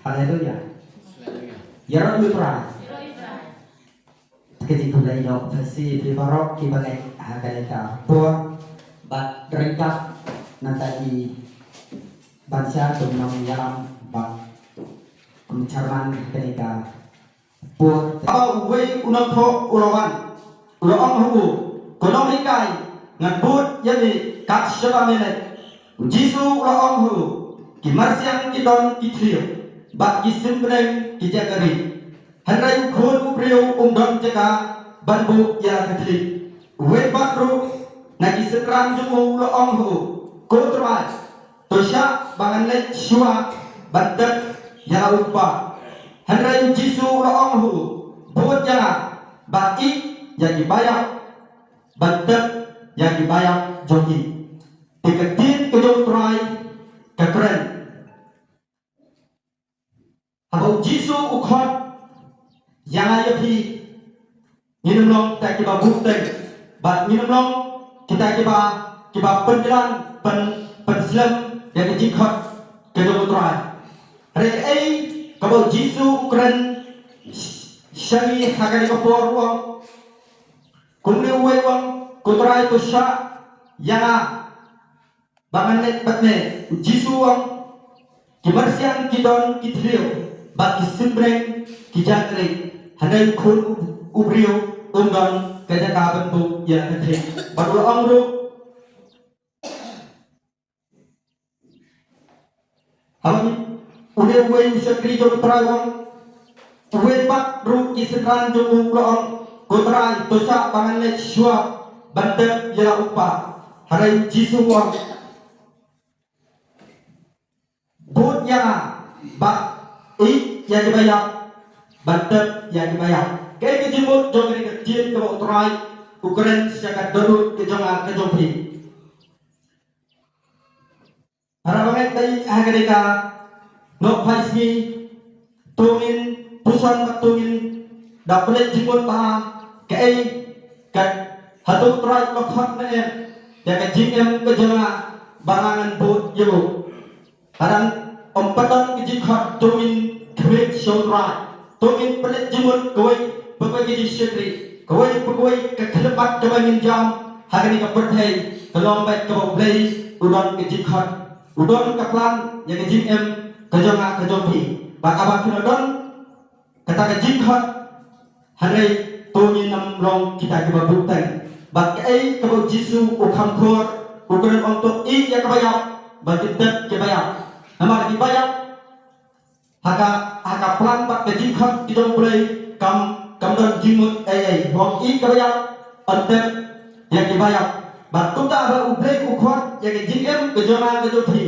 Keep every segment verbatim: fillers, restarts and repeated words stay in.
Haleluya. Ïaroh ïa u Trai. Ka jingkhublei ïa phi baroh kiba ngeit ha kane ka por bad ryngkat nangta i ban shah kum nongïalam bad kum chairman ha kane ka por. Haba uwei u nongthoh u la wan, u la ong ha u, ko Nonghikai, ngan bud ïa me kat shaba me leit. U Jisu u la ong ha u, ki myrsiang ki don ki thliew, bad ki sim bneng ki jaka rit, hynrei u Khun u briew um don jaka ban buh ïa la ka khlieh. Uwei pat ruh na ki synran jong u u la ong ha u, ko Trai, to shah ba ngan leit shuwa ban tep ïa la u Kpa. Hynrei u Jisu u la ong ha u, bud ïa nga bad ïeh ïa ki baïap ban tep ïa ki baïap jong ki. Te ka ktien ka jong u Trai ka kren. Haba u Jisu u khot ïa nga ïa phi, ngin ym long kita kiba buhteng bad ngin ym long kita kiba, kiba pynjlan, pyn, pynslem ïa ka jingkhot ka jong u Trai. Hynrei kaei kaba u Jisu u kren sha ngi ha kane ka por, u ong, kumne uwei u ong, ko Trai, to shah ïa nga ba ngan leit bad me. U Jisu u ong, ki myrsiang ki don ki thliew bad ki sim bneng ki jaka rit, hynrei u Khun u, u briew um don ka jaka ban buh ïa la ka khlieh. Bad u la ong ruh, haba une uwei u shakri jong u Trai u ong, uwei pat ruh ki synran jong u u la ong, ko Trai, to shah ba ngan leit shuwa ban tep ïa la u Kpa. Hynrei u Jisu u ong, bud ïa nga bad ïeh ïa ki baïap ban tep ïa ki baïap. Kaei ka jingmut jong kane ka ktien kaba u Trai u kren sha ka dohnud ka jong nga ka jong phi? Para bangeit, ha kane ka nohphai sngi, to ngin puson bad to ngin da pynleit jingmut bha kaei ka, hato u Trai u la khot ne em ïa ka jingim ka jong nga ba nga ngan bud ïa u. Lada ym pat don ka jingkhot, to ngin khmih sha u Trai. To ngin pynleit jingmut kawei pa kawei ka jingshakri, kawei pa kawei ka khyllipmat kaba ngin jam ha kane ka pyrthei, ka long beit kaba U Blei u don ka jingkhot, u don ka plan ïa ka jingim ka jong nga ka jong phi. Bad haba phi la don kata ka jingkhot, hynrei to ngin ym long kita kiba buhteng. Bad kaei kaba u Jisu u kham khor, u kren, ong to ïeh ïa ki baïap bad kin tep ki baïap. Namar ki baïap ha ka, ha ka plan bad ka jingkhot ki jong U Blei kam, kam don jingmut ei ei. Ong ïeh ki baïap, yn tep ïa ki baïap. Bad kumta haba U Blei u khot ïa ka jingim ka jong nga ka jong phi,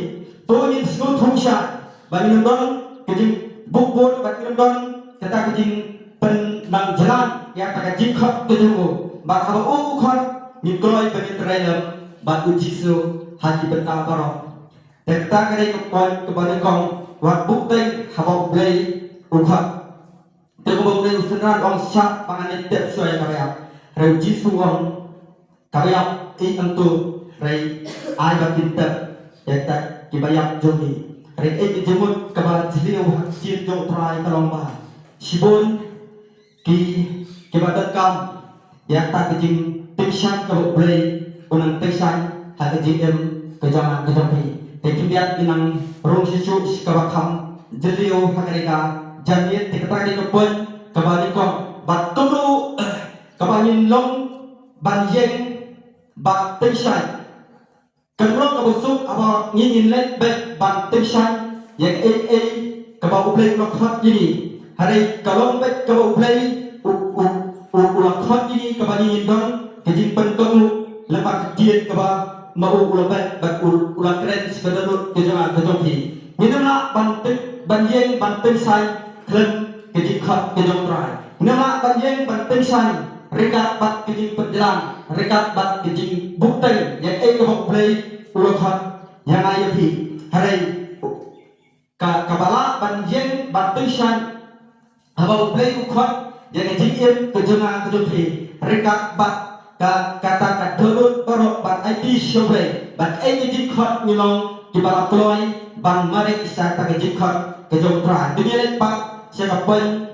to ngin sngewthuh shai ba ngin ym don ka jingbuh bud bad ngin ym don kata ka jingpynjlan ïa kata ka jingkhot ka jong u. Bad haba u, u khot, ngin kloi ba ngin trei lem bad u Jisu ha ki bynta baroh. Te kata ka dei ka point kaba nyngkong, wat buhteng haba U Blei u khot. Te kumba une u synran u ong, shah ba ngan leit tep shuwa ïa ka baïap. Hynrei u Jisu u ong, ka baïap ïeh hangto, hynrei ai ba kin tep ïa kita ki baïap jong ngi. Hynrei kaei ka jingmut kaba jylliew ha ka ktien jong U Trai ka long ba shibun ki, kiba donkam ïa kata ka jingtyngshaiñ kaba U Blei u nang tyngshaiñ ha ka jingim ka jong nga ka jong phi. Te khyndiat ngin nang rung shuh shuh sha kaba kham jylliew ha kane ka janmiet. Te kata ka dei ka point kaba nyngkong. Bad kumno kaba ngin long ban ïeng ban tyngshaiñ? Kan long kaba suk haba ngi ngin leit beit ban tyngshaiñ ïa kaei kaei kaba U Blei u la khot ïa ngi. Hynrei ka long beit kaba U Blei u, u, u, u la khot ïa ngi kaba ngi ngin don ka jingpynkohnguh lyngba ka ktien kaba ma u u la beit bad u, u la kren sha ka dohnud ka jong nga ka jong phi. Ngin ym lah ban tyng, ban ïeng ban tyngshaiñ khlem ka jingkhot ka jong U Trai. Ngim lah ban ïeng ban tyngshaiñ ryngkat bad ka jingpynjlan, ryngkat bad ka jingbuhteng ïa kaei kaba U Blei u la khot ïa nga ïa phi. Hynrei ka, kaba lah ban ïeng ban tyngshaiñ haba U Blei u khot ïa ka jingim ka jong nga ka jong phi, ryngkat bad ka, kata ka dohnud baroh ban aiti sha U Blei. Bad kaei ka jingkhot, ngi long kiba la kloi ban mareh sha kata ka jingkhot ka jong U Trai. To ngin leit pat sha ka point.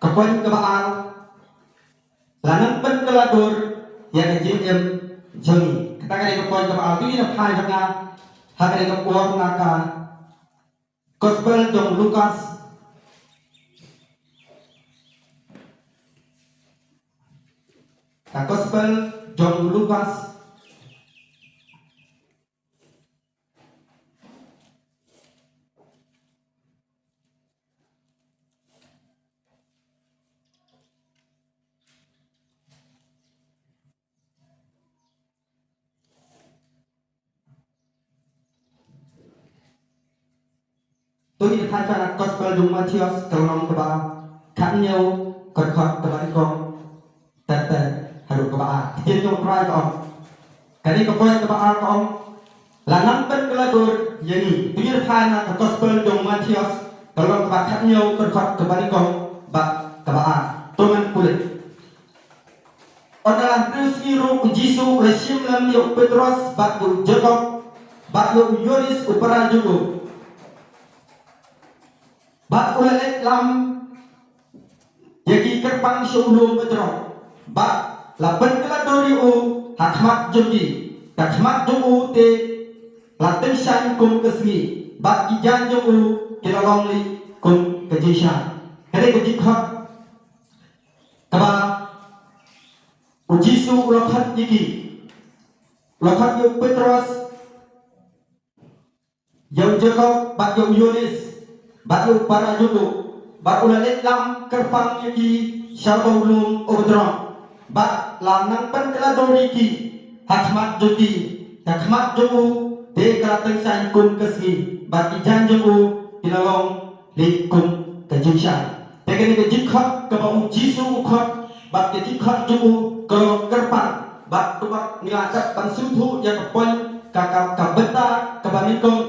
Ka point kaba ar, la nang pynkylla dur ïa ka jingim jong ngi. Kata ka dei ka point kaba ar. To ngin ïa phai bad nga ha ka dei ka por na ka Gospel jong u Lukas. Ka Gospel jong u Lukas. To ngin phai sha na Gospel jong u Mathaios ka lynnong kaba khathynñiew, ka dkhot kaba nyngkong. Tang tang haduh kaba ar. Ka ktien jong U Trai ka ong. Kane ka point kaba ar ka ong, la nang pynkylla dur ïa ngi. To ngin phai na ka Gospel jong u Mathaios ka lynnong kaba khathynñiew, ka dkhot kaba nyngkong bad kaba ar. To ngan pule. Ynda la hynriew sngi ruh u Jisu u la shim lem ïa u Petros bad ïa u Jakob bad ïa u Ïoannis u para jong u. Bad u la leit lam ïa ki kyrpang sha u lum bajrong. Bad la pynkylla dur ïa u ha khmat jong ki. Ka khmat jong u te la tyngshaiñ kum ka sngi. Bad ki jaiñ jong u ki la long lih kum ka jingshai. Kane ka jingkhot kaba u Jisu u la khot ïa ki. U la khot ïa u Petros, ïa u Jakob, bad ïa u Ïoannis, bad ïa u para jong u, bad u la leit lam kyrpang ïa ki sha u lum u bajrong. Bad la nang pynkylla dur ïa ki ha khmat jong ki. Ka khmat jong u te ka la tyngshaiñ kum ka sngi. Bad ki jaiñ jong u ki la long lih kum ka jingshai. Te kane ka jingkhot kaba u Jisu u khot, bad ka jingkhot jong u ka long kyrpang. Bad kumba ngi la dep ban sngewthuh ïa ka point, ka, ka, ka bynta kaba nyngkong.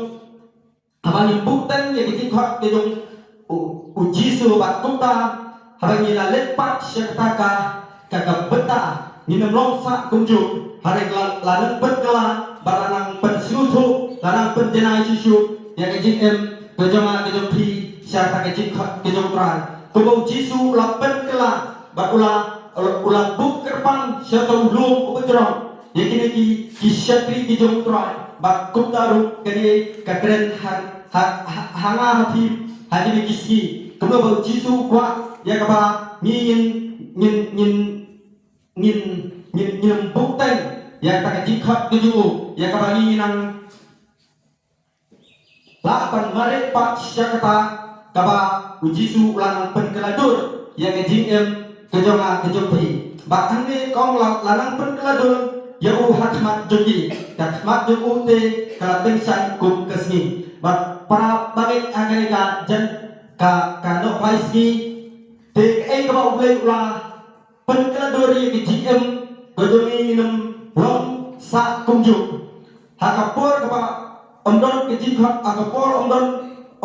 Haba ngin buh teng ïa ka jingkhot ka jong u, u Jisu bad kumta, haba ngi la leit pat sha kata ka, ka, ka bynta, ngin ym long sah kumjuh. Hynrei la, la nang pynkylla, bad la nang pynsngewthuh, la nang pynjanai shuh shuh ïa ka jingim ka jong nga ka jong phi sha kata ka jingkhot ka jong U Trai. Kumba u Jisu u la pynkylla bad u la, u la buh kyrpang sha uta u lum u bajrong ïa kine ki, ki shakri ki jong U Trai. Bad kumta ruh kane ka kren ha, ha, ha, ha nga ha phi ha kine ki sngi. Kumno ba u Jisu u kwah ïa kaba ngi ngin, ngin, ngin ngin, ngin, ngin ym buh teng ïa kata ka jingkhot ka jong u, ïa kaba ngi ngin nang lah ban mareh pat sha kata kaba u Jisu u la nang pynkylla dur ïa ka jingim ka jong nga ka jong phi. Bad hangne ka ong la, la nang pynkylla dur ïa u ha khmat jong ki. Ka khmat jong u te ka la tyngshaiñ kum ka sngi. Bad para bangeit ha kane ka jan ka, ka nohphai sngi te kaei kaba U Blei u la pynkylla dur ïa ka jingim ka jong ngi ngin ym long sah kumjuh. Ha ka por kaba ym don ka jingkhot, ha ka por ym don,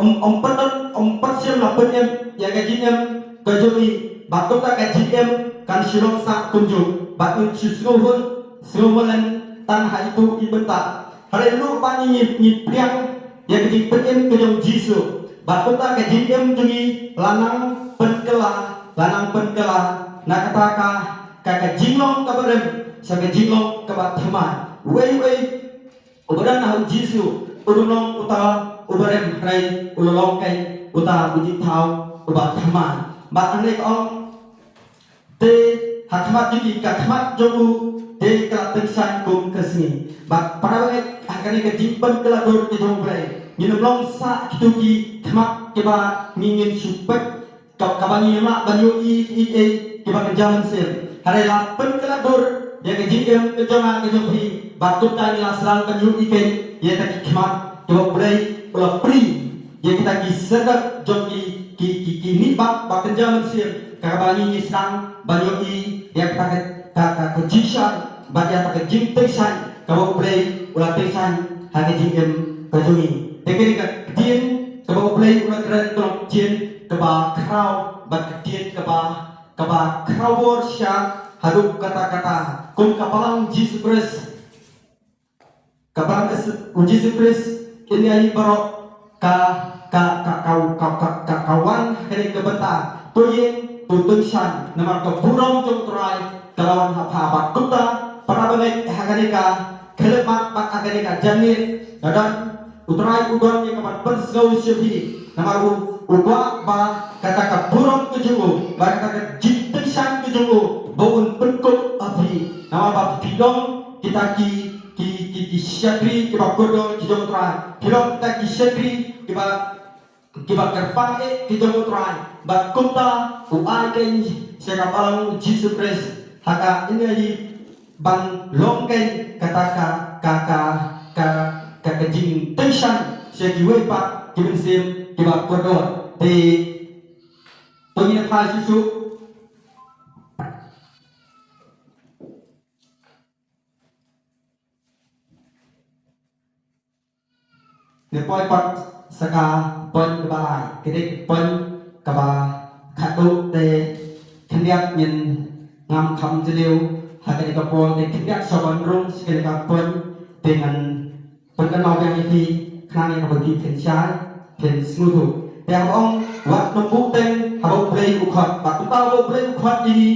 ym, ym pat don, ym pat shym la pynim ïa ka jingim ka jong ngi. Bad kumta ka jingim kan shu long sah kumjuh. Bad ngin shu sngewhun, sngewmlien tang ha itu i bynta. Hynrei ruh ba ngi, ngi, ngi pdiang ïa ka jingpynim ka jong u Jisu. Bad kumta ka jingim jong ngi la nang pynkylla, la nang pynkylla na kata ka, ka, ka jinglong kaba rim sha ka jinglong kaba thymmai. Uei uei uba don ha u Jisu, u dang long uta uba rim, hynrei u la long keiñ uta u jingthaw uba thymmai. Bad hangne ka ong, te ha khmat jong ki, ka khmat jong u te ka la tyngshaiñ kum ka sngi. Bad para bangeit, ha kane ka jingpynkylla dur ka jong U Blei, ngin ym long sah kito ki khmat kiba ngi ngin shu peit, ka, kaba ngi ngim lah ban ïohi ei ei kiba kynja mynsiem. Hynrei la pynkylla dur ïa ka jingim ka jong nga ka jong phi, bad kumta ngi la sdang ban ïohi keiñ ïa kita ki khmat kiba U Blei u la plie ïa kita ki serdep jong ki, ki, ki, ki nihbak ba kynja mynsiem, kaba ngi, ngi sdang ban ïohi ïa kata ka, ka, ka, ka jingshai, bad ïa kata ka jingtyngshaiñ kaba U Blei u la tyngshaiñ ha ka jingim ka jong ngi. Te kane ka ktien kaba U Blei u la kren ka long ktien kaba khraw, bad ka ktien kaba, kaba khraw bor shisha haduh katta katta. Kum ka Balang Jisu Khrist, ka Balang Is-, U Jisu Khrist, kine hi baroh ka, ka, ka wan ha kane ka bynta, to ïeng, to tyngshaiñ, namar ka burom jong U Trai ka la wan ha pha. Bad kumta, para bangeit, ha kane ka khyllipmat bad ha kane ka janmiet, nga don, U Trai u don ïa ka ban pynsngew sha phi, namar u, u kwah ba kata ka burom ka jong u, ba kata ka jingtyngshaiñ ka jong u, ba un pynkup ha phi, namar ba phi long kita ki, ki, ki, ki shakri kiba kordor ki jong U Trai. Phi long kita ki shakri kiba, kiba kyrpang eh ki jong U Trai. Bad kumta u ai keiñ sha ka Balang Jisu Khrist ha ka, ïa ngi ban long keiñ kata ka, ka, ka, ka, ka, ka jingtyngshaiñ sha kiwei pat ki mynsiem kiba kordor. Te to ngin ïa phai shuh shuh. Ngi poi pat sa ka point kaba lai, ka dei ka point kaba khadduh, te khyndiat ngin, ngam kham jylliew ha kane ka por, te khyndiat sha ban rung sha kane ka point, te ngan pynkynmaw biang ïa phi khnang ïa kaba phi phin shai, phin sngewthuh. Te haba ong wat nym buhteng haba U Blei u khot, bad kumta haba U Blei u khot ïa ngi,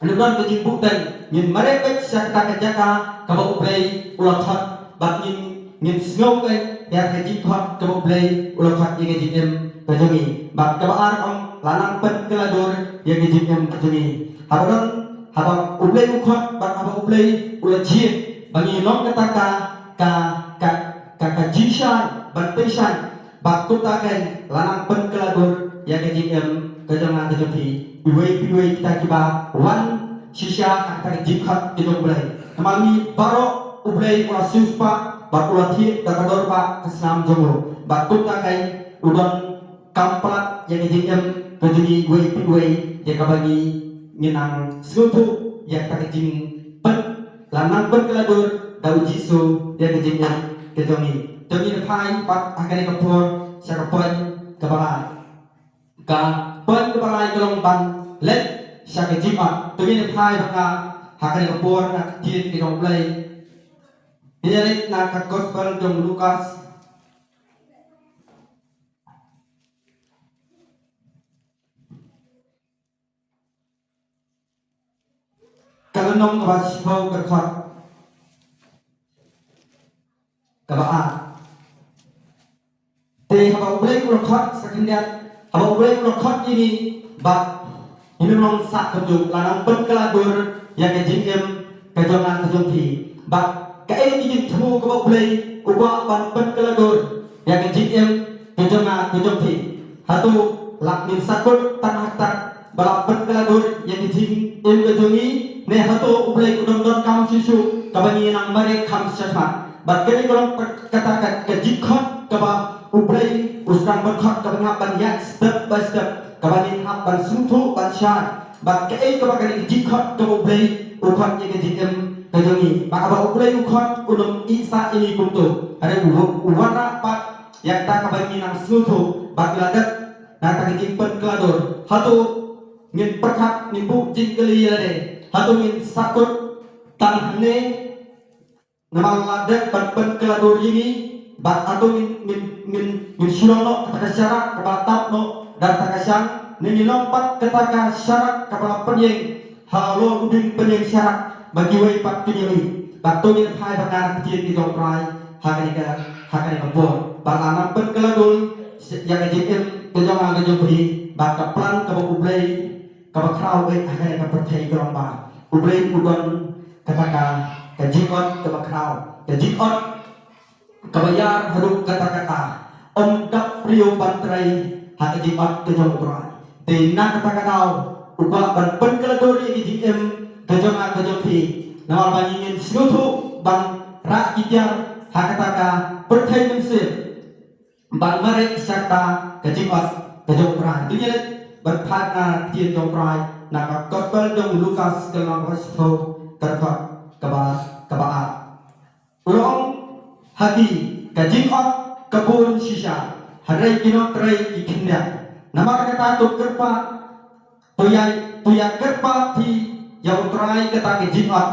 ym don ka jingbuhteng, ngin mareh beit sha kata ka jaka kaba U Blei u la khot, bad ngin, ngin sngew beit ïa ka jingkhot kaba U Blei u la khot ïa ka jingim ka jong ngi. Bad kaba ar ong, la nang pynkylla dur ïa ka jingim ka jong ngi. Haba don, haba U Blei u khot, bad haba U Blei u la jied ba ngi long kata ka, ka, ka, ka, ka jingshai ban tyngshaiñ, bad kumta keiñ la nang pynkylla dur ïa ka jingim ka jong nga ka jong phi. Iwei pa iwei kita kiba wan shisha ha kata ka jingkhot ka jong U Blei. Namar ngi baroh U Blei u la siewspah bad u la thied da ka dorbar ka snam jong u. Bad kumta keiñ u don kam palat ïa ka jingim ka jong ngi iwei pa iwei, ïa kaba ngi, ngin nang sngewthuh ïa kata ka jingpyn, la nang pynkylla dur da U Jisu ïa ka jingim ka jong ngi. To ngin phai pat ha kane ka por sha ka point kaba lai. Ka point kaba lai ka long ban leit sha ka jingot. To ngin phai bad nga ha kane ka por na ka ktien ka jong U Blei. Ngin ïa leit na ka Gospel jong u Lukas. Ka lynnong kaba shiphew, ka dkhot kaba ar. Te haba U Blei u la khot sa khyndiat, haba U Blei u la khot ïa ngi ba ngin ym long sah kumjuh, la nang pynkylla dur ïa ka jingim ka jong nga ka jong phi. Bad kaei ka jingthmu kaba U Blei u kwah ban pynkylla dur ïa ka jingim ka jong nga ka jong phi? Hato la ngin sahkut tang hakhmat ba la pynkylla dur ïa ka jingim ka jong ngi, ne hato U Blei u dang donkam shisha kaba ngin nang mareh kham shakhmat? Bad kane ka long pat kata ka, ka jingkhot kaba U Blei u sdang ban khot, kaba ngi hap ban ïaid step by step, kaba ngin hap ban sngewthuh ban shai. Bad kaei kaba kane ka jingkhot kaba U Blei u khot ïa ka jingim ka jong ngi? Bad haba U Blei u khot, un ym ïehsah ïa ngi kumto. Hynrei u, u wanrah pat ïa kata kaba ngin nang sngewthuh bad ngi la dep na kata ka jingpynkylla dur. Hato ngin pyrkhat, ngin buh jingkylli ïa lade, hato ngin sahkut tang hangne namar la dep ban pynkylla dur ïa ngi? Bad hato ngin, ngin, ngin, ngin shu long noh kata ka sharak kaba la tap noh da kata ka shang, ne ngin long pat kata ka sharak kaba la pynïeng halor u dieng pynïeng sharak ba kiwei pat kin ïohi? Bad to ngin phai bad nga na ka ktien ka jong U Trai ha kane ka, ha kane ka por. Bad la nang pynkylla dur ïa ka jingim ka jong nga ka jong phi, bad ka plan kaba U Blei kaba khraw eh ha kane ka pyrthei ka long ba U Blei u don kata ka, ka jingot kaba khraw, ka jingot kaba ïar haduh katta katta. Ym dap briew ban trei ha ka jingot ka jong U Trai. Te na kata ka daw u kwah ban pynkylla dur ïa ka jingim ka jong nga ka jong phi, namar ba ngi ngin sngewthuh ban rah ki tiar ha kata ka pyrthei mynsiem ban mareh sha kata ka jingot ka jong U Trai. To ngin leit ban phai na ka ktien jong U Trai. na ka gospel jong u Lukas ka lynnong kaba shiphew, ka dkhot kaba, kaba ar. U la ong ha ki, ka jingot ka bun shisha, hynrei ki nongtrei ki khyndiat. Namar kata to kyrpad, to ïa, to ïa kyrpad hi ïa u Trai kata ka jingot,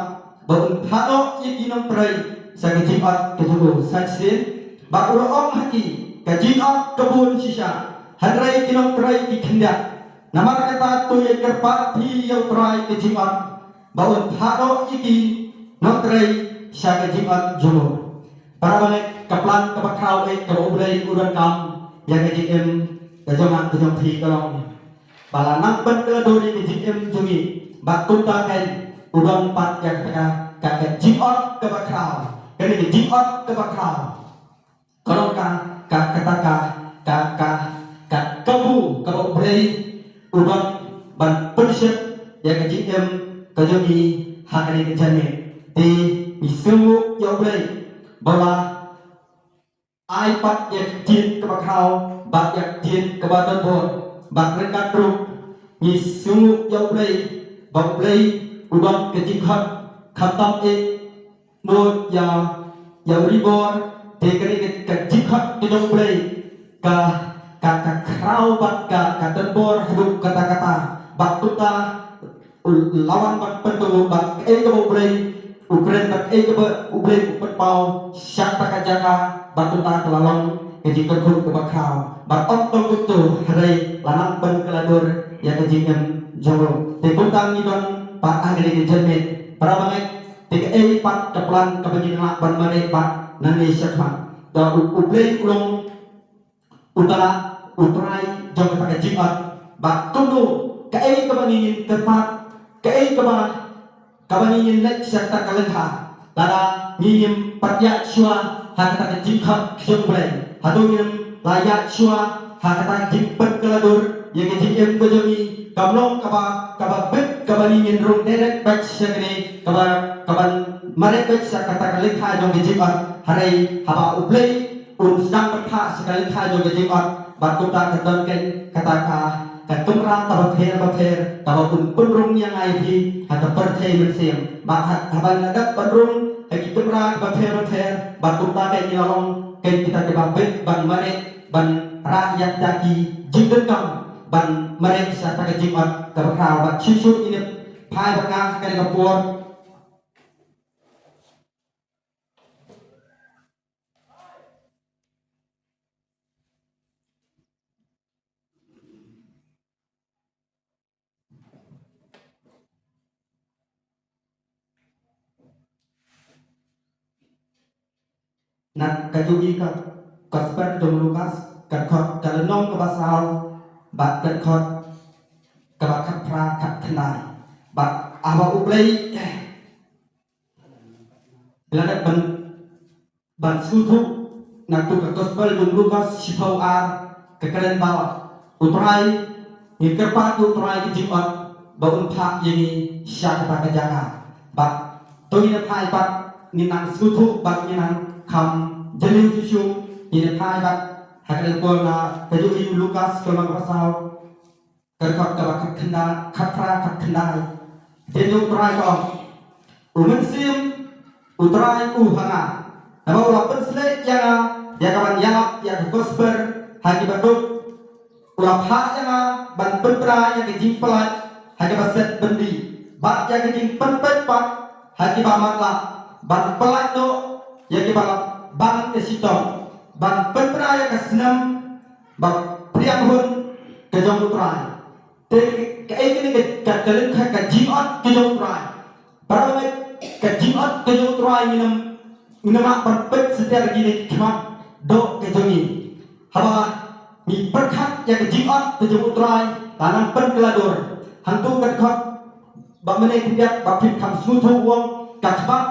ba un phah noh ïa ki nongtrei sha ka jingot ka jong u. Sa shisien, bad u la ong ha ki, ka jingot ka bun shisha, hynrei ki nongtrei ki khyndiat. Namar kata to ïa kyrpad hi ïa u Trai ka jingot, ba un phah noh ïa ki nongtrei sha ka jingot jong u. Para bangeit, ka plan kaba khraw eh kaba U Blei u donkam ïa ka jingim ka jong nga ka jong phi ka long, ba la nang pynkylla dur ïa ka jingim jong ngi, bad kumta keiñ u don pat ïa kata ka, ka, ka jingot kaba khraw. Kane ka jingot kaba khraw ka long ka, ka, kata ka, ka, ka, ka kabu kaba U Blei u don ban pynshit ïa ka jingim ka jong ngi ha kane ka janmiet. Te ngi sngewnguh ïa U Blei ba u la ai pat ïa ka ktien kaba khraw bad ïa ka ktien kaba donbor, bad ryngkat ruh ngi sngewnguh ïa U Blei ba U Blei u don ka jingkhot, khamtam eh mut ïa, ïa u ri bor. Te kane ka, ka jingkhot ka jong U Blei ka, ka, ka khraw bad ka, ka donbor haduh katta katta. Bad kumta u la wan ban pynkohnguh ba kaei kaba U Blei u kren bad kaei kaba U Blei u pynpaw sha kata ka jaka, bad kumta ka la long ka jingkyrkhu kaba khraw. Bad ym tang kumta, hynrei la nang pynkylla dur ïa ka jingim jong u. Te kumta ngi don pat ha kane ka janmiet, para bangeit. Te kaei pat ka plan kaba ngin lah ban mareh pat nangne shakhmat? Da U, U Blei u long uta u Trai jong kata ka jingot. Bad kumno, kaei kaba ngin kyrpad, kaei kaba, kaba ngin leit sha kata ka lyngkha, lada ngi ngim pat ïaid shuwa ha kata ka jingkhot ka jong U Blei? Hato ngin la ïaid shuwa ha kata ka jingpynkylla dur ïa ka jingim ka jong ngi? Kam long kaba, kaba bit kaba ngin rung direct beit sha kane, kaba, kaban mareh beit sha kata ka lyngkha jong ka jingot. Hynrei haba U Blei un sdang ban phah sha ka lyngkha jong ka jingot, bad kumta ka don keiñ kata ka, ka kamra kaba pher bapher kaba un pynrung ïa nga ïa phi ha ka pyrthei mynsiem. Bad ha, haba ngi la dep ban rung ha ki kamra kaba pher bapher, bad kumta keiñ ngi la long keiñ kita kiba bit ban mareh, ban rah ïa kita ki jingdonkam ban mareh sha kata ka jingot kaba khraw. Bad shuh shuh ngin ïa phai bad nga ha kane ka por. Na kajuh ka gospel jong u Lukas, ka dkhot, ka lynnong kaba saw, bad ka dkhot kaba khatphra khatkhyndai. Bad haba U Blei la dep ban, ban sngewthuh na katu ka gospel jong u Lukas shiphew ar, ka kren ba u Trai, ngin kyrpad ïa u Trai ka jingot ba un phah ïa ngi sha kata ka jaka. Bad to ngin ïa phai bad ngin nang sngewthuh bad ngin nang kham jylliew shuh shuh, ngin ïa phai bad ha kane ka por na kajuh u Lukas ka lynnong kaba saw, ka dkhot kaba khatkhyndai, khatphra khatkhyndai. Ktien jong u Trai ka ong: U Mynsiem u Trai u ha nga, naba u la pynsleh ïa nga ïa kaban ïalap ïa ka gospel ha kiba duk. U la phah ïa nga ban pynbna ïa ka jingpyllait ha kiba set byndi, bad ïa ka jingpynpeit pat ha kiba matlah, ban pyllait noh ïa kiba la bang ka shitom, ban pynbna ïa ka snem ba phriang hun ka jong u Trai. Te kaei kane ka, ka, ka lyngkha ka jingot ka jong u Trai? Para bangeit, ka jingot ka jong u Trai ngin ym, ngin ym lah ban peit satia da kine ki khmat doh ka jong ngi. Haba ngi pyrkhat ïa ka jingot ka jong u Trai, la nang pynkylla dur. Hangto ka dkhot ba mynne khyndiat ba phin kham sngewthuh u ong, ka khmat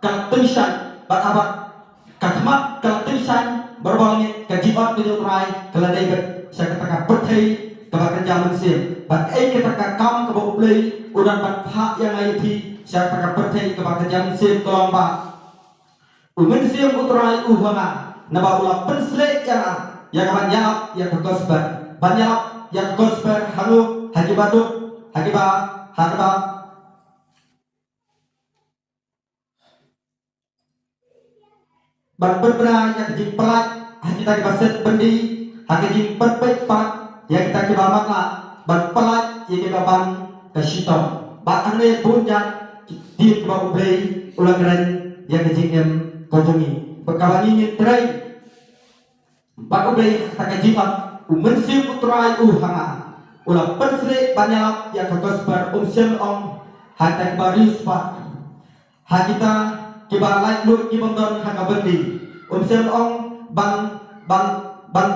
ka la tyngshaiñ, bad haba ka khmat ka la tyngshaiñ, baroh ba la ngeit, ka jingot ka jong u Trai ka la dei beit sha kata ka pyrthei kaba kynja mynsiem. Bad kaei kata ka kam kaba U Blei u don ban phah ïa nga ïa phi sha kata ka pyrthei kaba kynja mynsiem ka long ba U Mynsiem u Trai u ha nga, naba u la pynsleh ïa nga ïa kaban ïalap ïa ka gospel. Ban ïalap ïa ka gospel hangno? Ha kiba duk, ha kiba ha kaba ban pynbna ïa ka jingpyllait ha kita kiba set byndi, ha ka jingpynpeit pat ïa kita kiba matlah, ban pyllait ïa kiba ban ka shitom. Bad hangne bun jait ki ktien kiba U Blei u la kren ïa ka jingim ka jong ngi. Bad kaba ngi ngin trei bad U Blei ha kata ka jingim, U Mynsiem U Trai u ha nga u la pynshlei ban ïalap ïa ka gospel, um shym ong ha kita kiba riewspah, ha kita kiba laitluid, kiba ym don ha ka byndi. Um shym ong ban, ban, ban,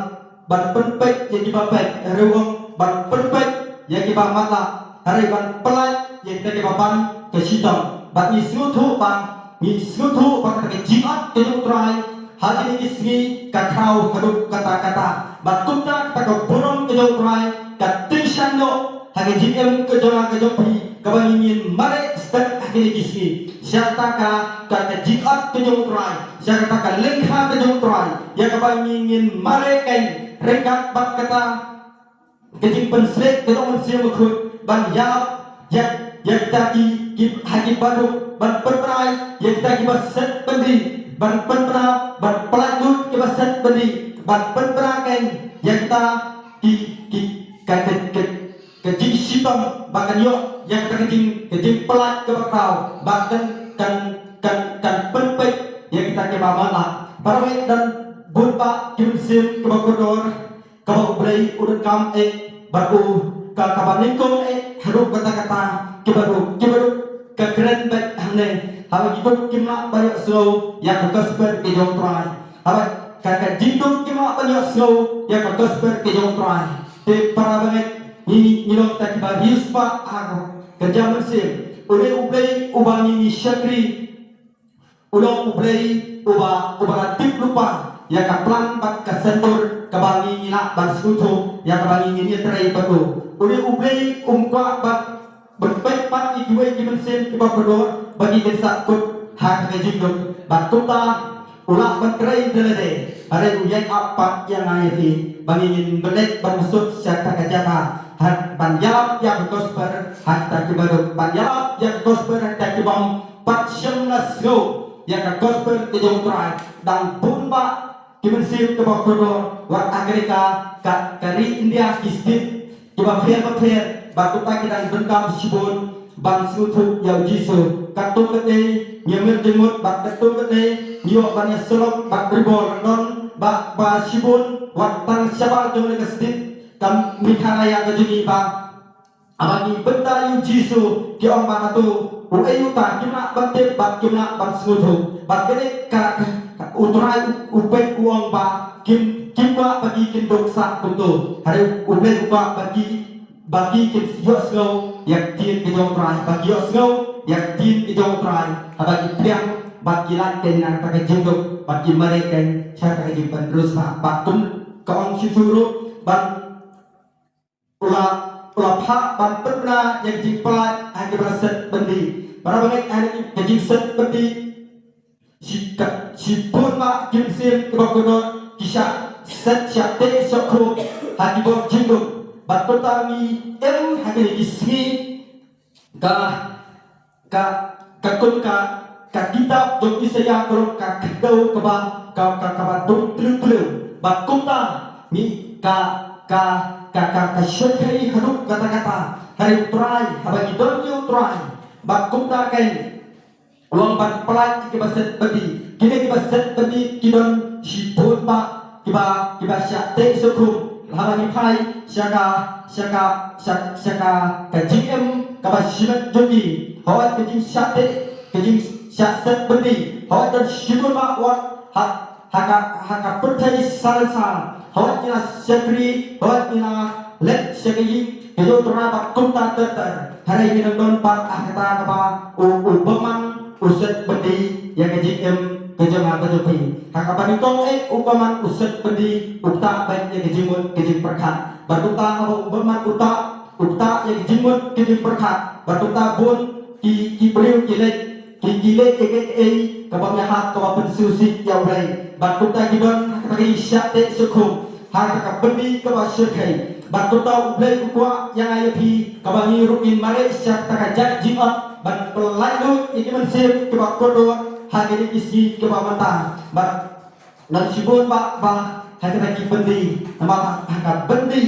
ban pynpeit ïa kiba peit, hynrei u ong ban pynpeit ïa kiba matlah, hynrei ban pyllait ïa kita kiba ban ka shitom. Bad ngi sngewthuh ba, ngi sngewthuh ba kata ka jingïeit ka jong U Trai ha kine ki sngi ka khraw haduh katta katta. Bad kumta kata ka burom ka jong U Trai ka tyngshaiñ noh ha ka jingim ka jong nga ka jong phi, kaba ngi ngin mareh stet ha kine ki sngi sha kata ka, ka, ka jingïeit ka jong U Trai, sha kata ka lyngkha ka jong U Trai, ïa kaba ngi ngin mareh kein ryngkat bad kata ka jingpynshlei ka jong U Mynsiem Bakhuid ban ïalap ïa, ïa kita ki, ki, ha ki baduk, ban pynbna ïa kita kiba set byndi, ban pynbna, ban pyllait lut kiba set byndi, ban pynbna kein ïa kita ki, ki, ka, ka, ka, ka jingshitom ba kan ïoh ïa kita ka jing, ka jingpyllait kaba khraw, ba kan, kan, kan, kan pynpeit ïa kita kiba matlah. Para bangeit, don bun bah ki mynsiem kiba kordor kaba U Blei u donkam eh bad u, ka, kaba nyngkong eh haduh katta katta, kiba duk, kiba duk ka kren beit hangne, haba ki duk kim lah ban ïohsngew ïa ka gospel ka jong U Trai. Haba ka, ka jingduk kim lah ban ïohsngew ïa ka gospel ka jong U Trai. Te para bangeit, ngi, ngi long kita kiba riewspah ha ka jingmynsiem. Une U Blei uba ngi, ngi shakri u long U Blei uba, uba la tip lypa ïa ka plan bad ka saiñdur kaba ngi, ngi lah ban sngewthuh, ïa kaba ngi, ngi ïatrei bad u. Une U Blei um kwah ban, ban peit pat ïa kiwei ki mynsiem kiba kordor ba ki kin sah kut ha ka jingduk. Bad kumta u lah ban trei da lade, hynrei u ïaid ap pat ïa nga ïa phi ba ngi ngin bynleit ban mynsut sha kata ka jaka, ha, ban ïalap ïa ka gospel ha kita kiba duk, ban ïalap ïa ka gospel ha kita kibym pat shym la sngew ïa ka gospel ka jong U Trai. Dang bun bah ki mynsiem kiba kordor, wat ha kane ka, ka, ka ri India, ki state kiba pher bapher, bad kumta ki dang donkam shibun ban sngewthuh ïa U Jisu. Katto katne ngi ïa mih jingmut, bad katto katne ngi ïoh ban ïasyllok bad ri bor. Don bah, bah shibun wat tang shabar jong kane ka state ka Meghalaya ka jong ngi ba haba ngi bynta ïa U Jisu ki ong ba hato uei uta, kim lah ban tip bad kim lah ban sngewthuh. Bad kane ka, ka, ka U Trai u, u peit u ong ba kim, kim kwah ba ki kin duk sah kumto. Hynrei U Blei u kwah ba ki, ba ki kin ïohsngew ïa ka ktien ka jong U Trai, ba ki ïohsngew ïa ka ktien ka jong U Trai haba ki pdiang bad ki lait kein na kata ka jingduk bad ki mareh kein sha kata ka jingpynriewspah. Bad kum ka ong shuh shuh ruh, ban u la, u la phah ban pynbna ïa ka jingpyllait ha kiba la set byndi. Para bangeit, ha kane ka jingset byndi, shi ka, shibun bah ki mynsiem kiba kordor ki shah set, shah teh shah khum ha ki bor jingduk. Bad kumta ngi im ha kine ki sngi, ka, ka, ka kum ka, ka kitab jong Isaïah ka long ka khyndew kaba, ka, ka, kaba dum tliw tliw. Bad kumta ngi ka, ka, ka, ka, ka shyrkhei haduh katta katta. Hynrei U Trai, haba ngi don ïa U Trai, bad kumta kein u ong ban pyllait ïa kiba set byndi. Kine kiba set byndi ki don shibun bah kiba, kiba shah teh shah khum. Haba ngi phai sha ka, sha ka, sha, sha ka, ka jingim kaba shimet jong ki, hooid ka jingshah teh, ka jingshah set byndi, hooid don shibun bah wat ha, ha ka, ha ka pyrthei salsa, hooid ngi la shakri, hooid ngi la leit sha ka ïing ka jong U Trai bad kumta ter ter. Hynrei ngi dang don pat ha kata kaba u, u bymman u set byndi ïa ka jingim ka jong nga ka jong phi. Ha kaba nyngkong eh u bymman u set byndi, u ktah beit ïa ka jingmut ka jingpyrkhat. Bad kumta haba u bymman u ktah, u ktah ïa ka jingmut ka jingpyrkhat, bad kumta bun ki, ki briew ki leit, ki, ki leit ïa kaei kaei kaba ym ïahap, kaba pynsngewsih ïa U Blei. Bad kumta ki don ha kata ka jingshah teh shah khum, ha kata ka byndi kaba shyrkhei. Bad kumta U Blei u kwah ïa nga ïa phi, kaba ngi ruh ngin mareh sha kata ka jait jingïap ban pyllait lut ïa ki mynsiem kiba kordor ha kine ki sngi kiba mynta. Bad don shibun bah bah ha kata ki byndi, namar ha ka byndi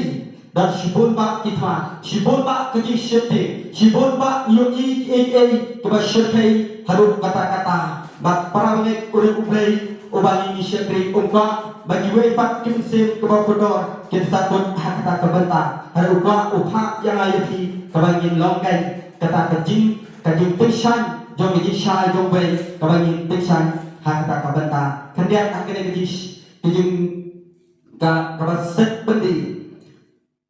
don shibun bah ki thma, shibun bah ka jingsheptieng, shibun bah ïohi kiei kiei kiba shyrkhei haduh katta katta. Bad para bangeit, U Blei uba ngi shakri u kwah ba kiwei pat ki mynsiem kiba kordor kin sa kut ha kata ka bynta. Hynrei u kwah u phah ïa nga ïa phi kaba ngin long kein kata ka jing, ka jingpynshai jong ka jingshai jong U Blei kaba ngin pynshai ha kata ka bynta. Khyndiat ha kane ka jing, ka jing, ka, kaba set byndi.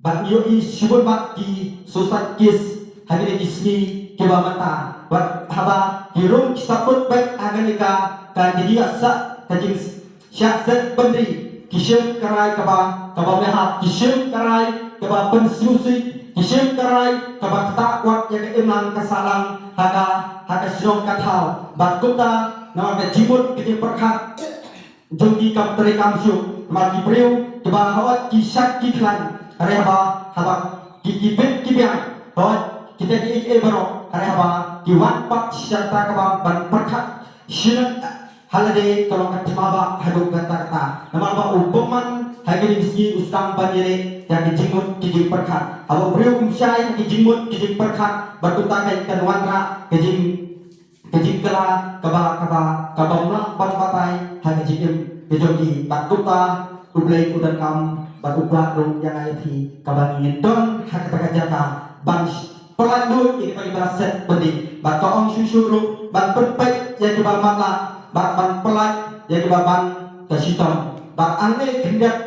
Bad ngi ïohi shibun bah ki suicide case ha kine ki sngi kiba mynta. Bad haba ki rung ki sa kut beit ha kane ka, ka jingïasah, ka jingshah set byndi, ki shim ka rai kaba, kaba mihap, ki shim ka rai kaba pynsngewsih, ki shim ka rai kaba ktah wat ïa ka imlang ka sahlang ha ka, ha ka shnong ka thaw. Bad kumta namar ka jingmut ka jingpyrkhat jong ki kam trei kam suk, namar ki briew kiba hooid ki shait ki khlaiñ, hynrei haba, haba ki, ki bit ki biang, hooid kita kiei kiei baroh, hynrei haba ki wan pat sha kata kaba ban pyrkhat shnong ha lade ka long ka thma bah haduh katta katta. Namar ba u bymman ha kine ki sngi u sdang ban ïaleh ïa ki jingmut ki jingpyrkhat. Haba u briew um shai ha ki jingmut ki jingpyrkhat, bad kumta kan, kan wanrah ka jing, ka jingkylla kaba, kaba, kaba ym lah ban batai ha ka jingim ka jong ki. Bad kumta U Blei u donkam bad u kwah ruh ïa nga ïa phi kaba ngin don ha kata ka jaka ban sh-, pyllait lut ïa kita kiba la set byndi. Bad ka ong shuh shuh ruh ban pynpeit ïa kiba matlah, bad ban pyllait ïa kiba ban ka shitom. Bad hangne khyndiat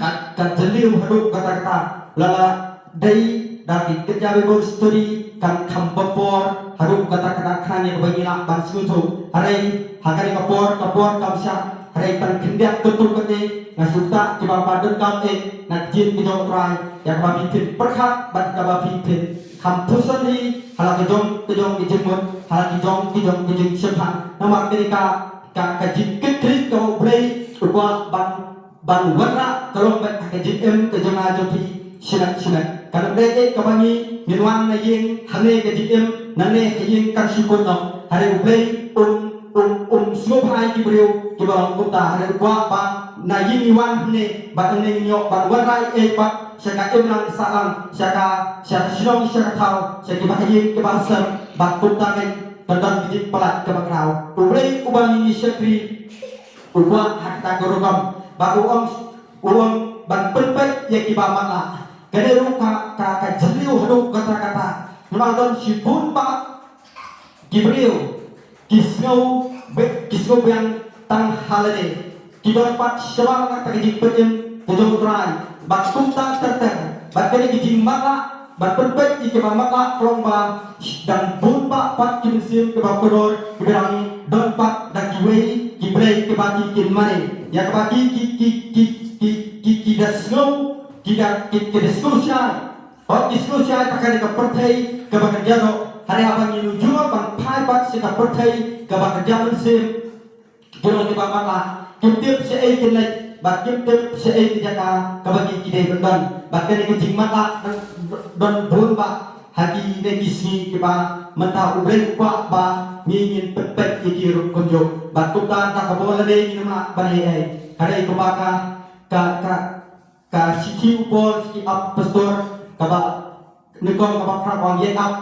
ka, ka jylliew haduh katta katta, la la dei da ki kynja Bible study kan kham ba por haduh katta katta khnang ïa kaba ngi lah ban sngewthuh. Hynrei ha kane ka por, ka por kam shah, hynrei tang khyndiat katto katne nga sngewthuh kiba, ba donkam eh na ka ktien ka jong U Trai ïa kaba phi phin pyrkhat bad kaba phi phin kham pyrshang hi ha la ka jong ka jong ka jingmut, ha la ka jong ka jong ka jingshemphang. Namar kane ka, ka, ka jingkitkhlieh kaba U Blei u kwah ban ban wanrah ka long beit ha ka jingim ka jong nga jong phi shimet shimet. Kan ym dei eh kaba ngi, ngin wan na ïing hangne ka jingim, nangne ha ïing kan shu kut noh. Hynrei U Blei um, um, um sngewbha ïa ki briew kiba long kumta. Hynrei u kwah ba na ïing ngi wan hangne, bad nangne ngin ïoh ban wanrah ei ei pat sha ka imlang sahlang, sha ka, sha ka shnong sha ka thaw, sha kiba ha ïing kiba ha sem, bad kumta kan, kan don ka jingpalat kaba khraw. U Blei uba ngi shakri u kwah ha kata ka rukom, bad u ong, u ong ban pynpeit ïa kiba matlah. Kane ruh ka, ka, ka jylliew haduh katta katta. Namar don shibun bah ki briew ki sngew bi-, ki sngew biang tang ha lade. Ki don pat shabar na kata ka jingpynim ka jong U Trai. Bad kumta ter ter, bad kane ka jingmatlah, bad pynpeit ïa kiba matlah, ka long ba dang bun bah pat ki mynsiem kiba kordor kiba dang don pat da kiwei ki blei kiba ki kin mane. Ïa kaba ki, ki, ki da sngew, ki da, ki, ki da sngew shai. Hooid, ki sngew shai tang kane ka pyrthei kaba kynja doh. Hynrei haba ngi nujor ban phai pat sha ka pyrthei kaba kynja mynsiem, ki long kiba matlah, kim tip shaei kin leit, bad kim tip shaei ka jaka kaba ki, ki dei ban don. Bad kane ka jingmatlah dang don bun bah ha kine ki sngi kiba mynta. U Blei u kwah ba ngi ngin pynpeit ïa ki ruh kumjuh. Bad kumta da ka bor lade ngin ym lah ban ïa ei. Hynrei kumba ka, ka, ka, ka shithi u Paul sha ki Apostol kaba nyngkong kaba phra, ba ïa ap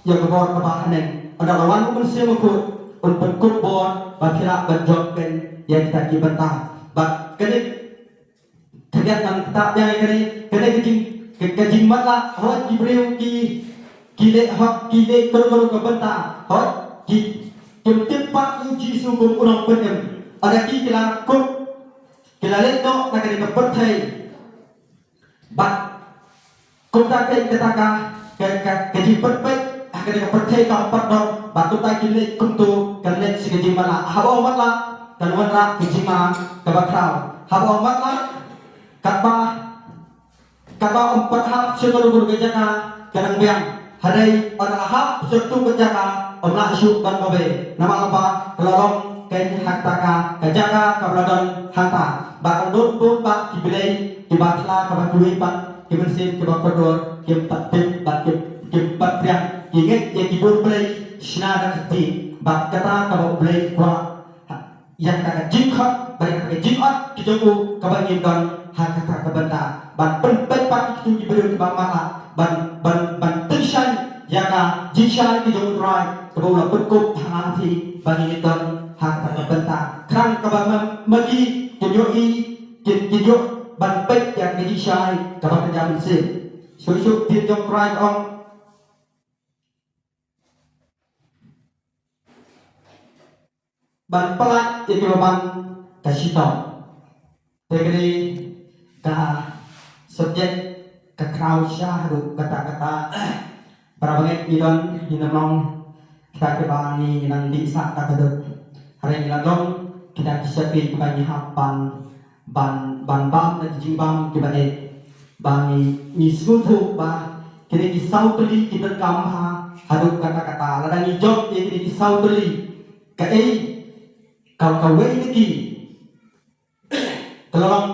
ïa ka bor kaba haneng. Ynda la wan U Mynsiem Bakhuid un pynkut bor ba phi lah ban jop kein ïa kita ki bynta. Bad kane, khyndiat ngan ktah biang ïa kane, kane ka jing, ka, ka jingmatlah, hooid ki briew ki, ki leh hok, ki leh kano kano ka bynta, hooid ki, kim tip pat ïa U Jisu kum U Nongpynim. Ynda ki, ki la kut, ki la leit noh na kane ka pyrthei. Bad kumta kein kata ka, ka, ka, ka jingpynpeit ha kane ka pyrthei kam pat don. Bad kumta kin leit kumto, kan leit sha ka jingmatlah. Haba u matlah kan wanrah ka jingma kaba khraw. Haba u matlah, katba, katba um pat hap sha kano kano ka jaka ka nang biang. Hynrei ynda la hap sha kato ka jaka um lah shuh ban obe. Namar ba ka la long kein ha kata ka, ka jaka kaba la don hangta. Bad kan don bun bah ki blei kiba tla kaba kiwei pat ki mynsiem kiba kordor, kim pat tip bad kim, kim pat pdiang, ki ngeit ïa ki dur blei shna da ka ktien, bad kata kaba U Blei u kwah ïa kata ka jingkhot bad ïa kata ka jingot ka jong u kaba ngin don ha kata ka bynta. Ban pynpeit pat ïa kito ki briew kiba matlah ban, ban, ban tyngshaiñ ïa ka jingshai ka jong U Trai kaba u la pynkup ha nga ha phi ba ngin don ha kata ka bynta. Khnang kaba ma, ma ki kin ïohi, kin, kin ïoh ban peit ïa ka jingshai kaba kynja mynsiem. Shuh shuh ktien jong U Trai ka ong, ban pyllait ïa kiba ban ka shitom. Te kane ka subject ka khraw sha haduh katta katta. Para bangeit, ngi don, ngin ym long kita kiba ngi nang dih sah da ka dud. Hynrei ngi la long kita ki shakri kiba ngi hap ban, ban, ban bam da ki jingbam kiba eh. Ba ngi, ngi sngewthuh ba kine ki saw tylli ki donkam bha haduh katta katta. Lada ngi jop ïa kine ki saw tylli, kaei ka, kawei na ki ka la long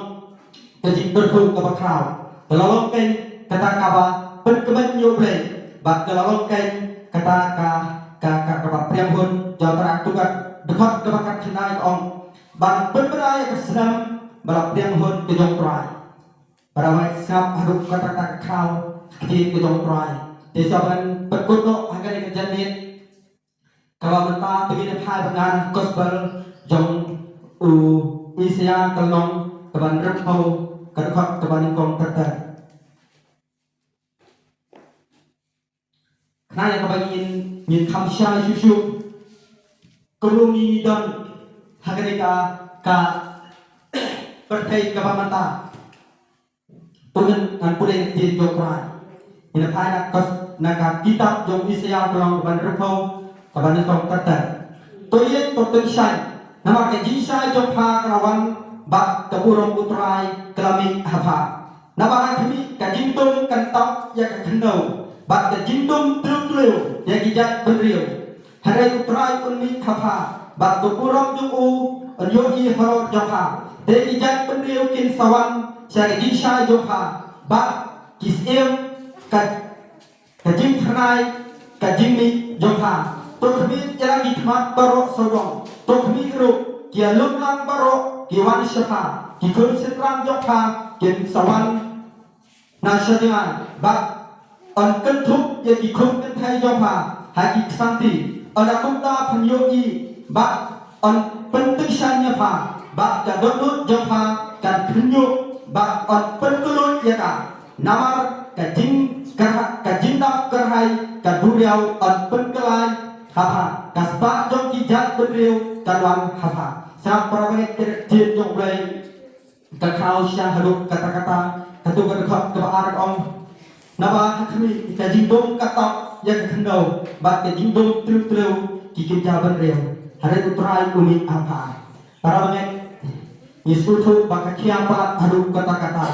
ka jingpyrkhat kaba khraw, ka la long kein kata kaba pynkmen ïa U Blei, bad ka la long kein kata ka, ka, ka, kaba pdiang hun. Jong Trai, tu ka dkhot kaba khatkhyndai ka ong, ban pynbna ïa ka snem ba la pdiang hun ka jong U Trai. Para bangeit, sngap haduh katta katta ka khraw ka ktien ka jong U Trai. Te sa ban pynkut noh ha kane ka janmiet kaba mynta, te ngin ïa phai bad nga na ka gospel jong u Isaïah ka lynnong kaba hynriewphew, ka dkhot kaba nyngkong ter ter. Khnang ïa kaba ngin, ngin kham shai shuh shuh kumno ngi don ha kane ka, ka pyrthei kaba mynta. To ngan pule na ka ktien jong U Trai. Ngin ïa phai na ka, na ka kitab jong u Isaïah ka lynnong kaba hynriewphew, kaba nyngkong ter ter. To ïeng, to tyngshaiñ, namar ka jingshai jong pha ka la wan, bad ka burom U Trai ka la mih ha pha. Naba ha khmih ka jingdum kan tap ïa ka khyndew, bad ka jingdum tliw tliw ïa ki jaitbynriew. Hynrei U Trai un mih ha pha, bad ka burom jong u un ïohi halor jong pha. Te ki jaitbynriew kin sa wan sha ka jingshai jong pha, bad ki syiem ka, ka jingphyrnai ka jingmih jong pha. To khmih ïa la ki khmat baroh sawdong, to khmih ruh ki ïalumlang baroh ki wan sha pha. Ki khun synran jong pha kin sa wan na sha jngai, bad yn kynthup ïa ki khun kynthei jong pha ha ki ksangti. Yn da kumta phin ïohi, bad yn pyntyngshaiñ ïa pha, bad ka dohnud jong pha kan pynïoh, bad yn pynkylluid ïa ka. Namar ka jingkyrha-, ka jingdap kyrhai ka duriaw yn pynkylla ha pha, ka spah jong ki jaitbynriew kan wan ha pha. Sngap para bangeit, ka ktien jong U Blei ka khraw sha haduh katta katta. Katu ka dkhot kaba ar ka ong, naba ha khmih ka jingdum ka tap ïa ka khyndew, bad ka jingdum tliw tliw ki kynja bynriew. Hynrei U Trai u mih ha pha. Para bangeit, ngi sngewthuh ba ka khia palat haduh katta katta,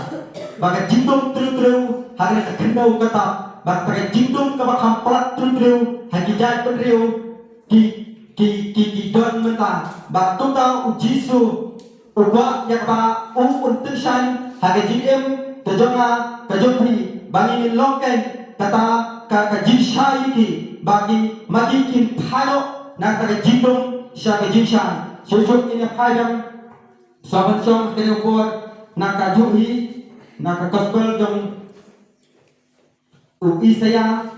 ba ka jingdum tliw tliw ha kane ka khyndew ka tap, bad ka jingdum kaba kham palat tliw tliw ha ki jaitbynriew ki, ki, ki, ki don mynta. Bad kumta U Jisu u kwah ïa kaba u un tyngshaiñ ha ka jingim ka jong nga ka jong phi, ba ngin long kein kata ka, ka jingshai ïa ki, ba ki, ma ki kin phai noh na kata ka jingdum sha ka jingshai. Shuh shuh ngin ïa phai biang, sa ban shong ha kane ka por na ka juh hi, na ka gospel jong u Isaïah.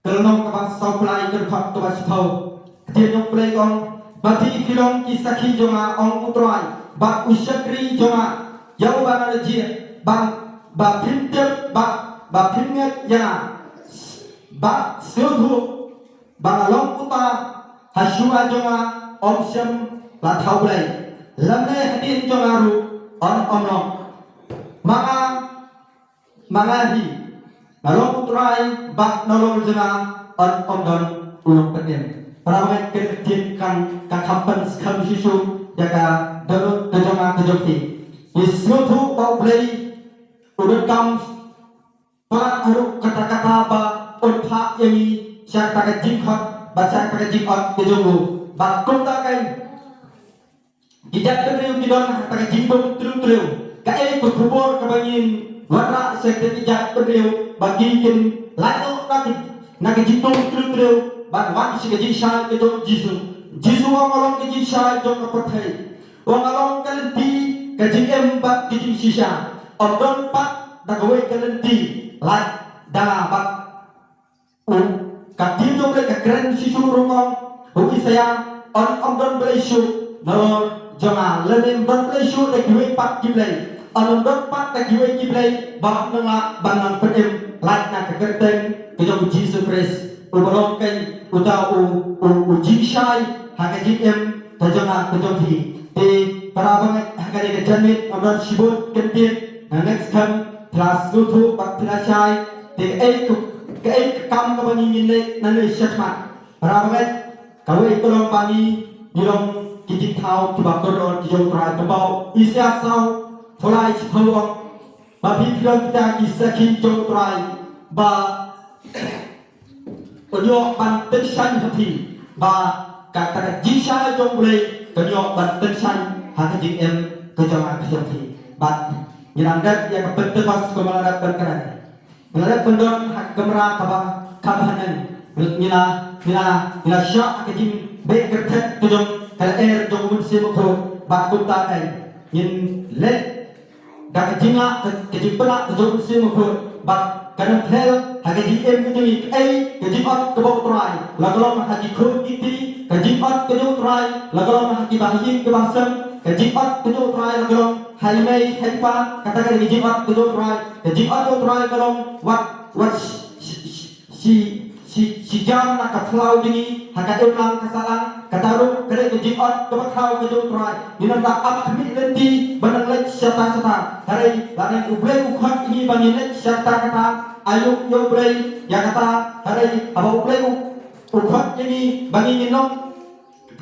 Ka lynnong kaba sawphew lai, ka dkhot kaba shiphew. Ka ktien jong U Blei ka ong, ba phi phi long ki sakhi jong nga, ong U Trai, bad u shakri jong nga, ïa uba nga la jied, ba, ba phin tip, ba, ba phin ngeit ïa nga, bad sngewthuh ba nga long uta ha shuwa jong nga ym shym la thaw Blei, lymne hadien jong nga ruh yn ym long. Ma nga, ma nga hi, nga long U Trai, bad nalor jong nga yn ym don u nongpynim. Para bangeit, ka ktien kan, ka kham pynskhem shuh shuh ïa ka dohnud ka jong nga ka jong phi. Ngi sngewthuh ba U Blei u donkam palat haduh katta katta ba un phah ïa ngi sha kata ka jingkhot bad sha kata ka jingot ka jong u. Bad kumta kein, Ki jaitbynriew ki don ha kata ka jingdum tyriew tyriew. Kaei ka khubor kaba ngin wanrah sha kita ki jaitbynriew ba ki kin lait noh na ka, na ka jingdum tyriew tyriew ban wan sha ka jingshai ka jong u Jisu. Jisu u ong nga long ka jingshai jong ka pyrthei. U ong nga long ka lynti, ka jingim bad ka jingshisha. Ym don pat da kawei ka lynti lait da nga bad u. Ka ktien jong U Blei ka kren shisha ruh, ong u Isaïah, yn ym don Blei shuh nalor jong nga, lane ym don Blei shuh da kiwei pat ki blei. Yn ym don pat da kiwei ki blei ba nang lah ban nang pynim lait na ka kyrteng ka jong u Jisu Khrist, uba long keiñ uta u, u, u jingshai ha ka jingim ka jong nga ka jong phi. Te para bangeit, ha kane ka janmiet ym don shibun kyntien, na next time phi la sngewthuh bad phi la shai. Te kaei ka, kaei ka kam kaba ngi ngin leh nangne shakhmat? Para bangeit, kawei ka long ba ngi, ngi long ki jingthaw kiba kordor ki jong U Trai, kumba u Isaïah saw, phew lai shiphew u ong, ma phi phi long kita ki sakhi jong U Trai, ba un ïoh ban tyngshaiñ ha phi, ba kata ka jingshai jong U Blei kan ïoh ban tyngshaiñ ha ka jingim ka jong nga ka jong phi. Bad ngi nang dep ïa ka Pentecost kumba la dep ban kren. Ngi la dep ban don ha ka kamra kaba kham haneng. Ngi la, ngi la, ngi la shah ha ka jingbeh kyrteng ka jong ka lyer jong U Mynsiem Bakhuid, bad kumta keiñ ngin leit da ka jinglah, ka, ka jingpynlah ka jong U Mynsiem Bakhuid, bad kan ym pher ha ka jingim ka jong ngi. Kaei ka jingot kaba U Trai, la ka long ha ki khun ki kti, ka jingot ka jong U Trai, la ka long ha ki bahaïing ki bahasem, ka jingot ka jong U Trai, la ka long ha i mei ha i pa, kata ka dei ka jingot ka jong U Trai. Ka jingot ka jong U Trai ka long wat, wat shi, shi, shi, shi, shi jam na ka phyllaw jong ngi ha ka imlang ka sahlang, kata ruh ka dei ka jingot kaba khraw ka jong U Trai. Ngi nang da ap khmih lynti ban nang leit shata shata. Hynrei lada U Blei u khot ïa ngi ba ngin leit shata shata, aïu ïa U Blei ïa kata, hynrei haba U Blei u, u khot ïa ngi ba ngin, ngin long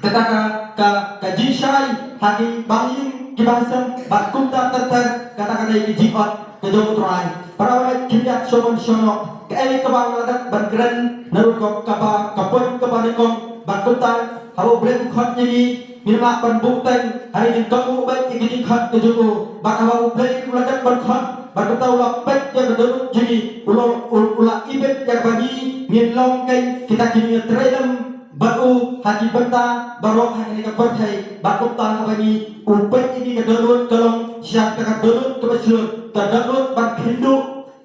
kata ka, ka, ka jingshai ha ki bahaïing ki bahasem, bad kumta ter ter, kata ka dei ka jingot ka jong U Trai. Para bangeit, khyndiat shong shong noh, kaei kaba nga la dep ban kren na rukom kaba, ka point kaba nyngkong, bad kumta haba U Blei u khot ïa ngi, ngim lah ban buh teng, hynrei ngin kohnguh beit ïa ka jingkhot ka jong u. Bad haba U Blei u la dep ban khot, bad kumta u la peit ïa ka dohnud jong ngi, u la, u, u la ibit ïa kaba ngi ngin long keiñ kita ki nongïatreilang bad u ha ki bynta baroh ha kane ka pyrthei. Bad kumta haba ngi, u peit ïa ngi, ka dohnud ka long shisha kata ka dohnud kaba shlur, ka dohnud ban kynduh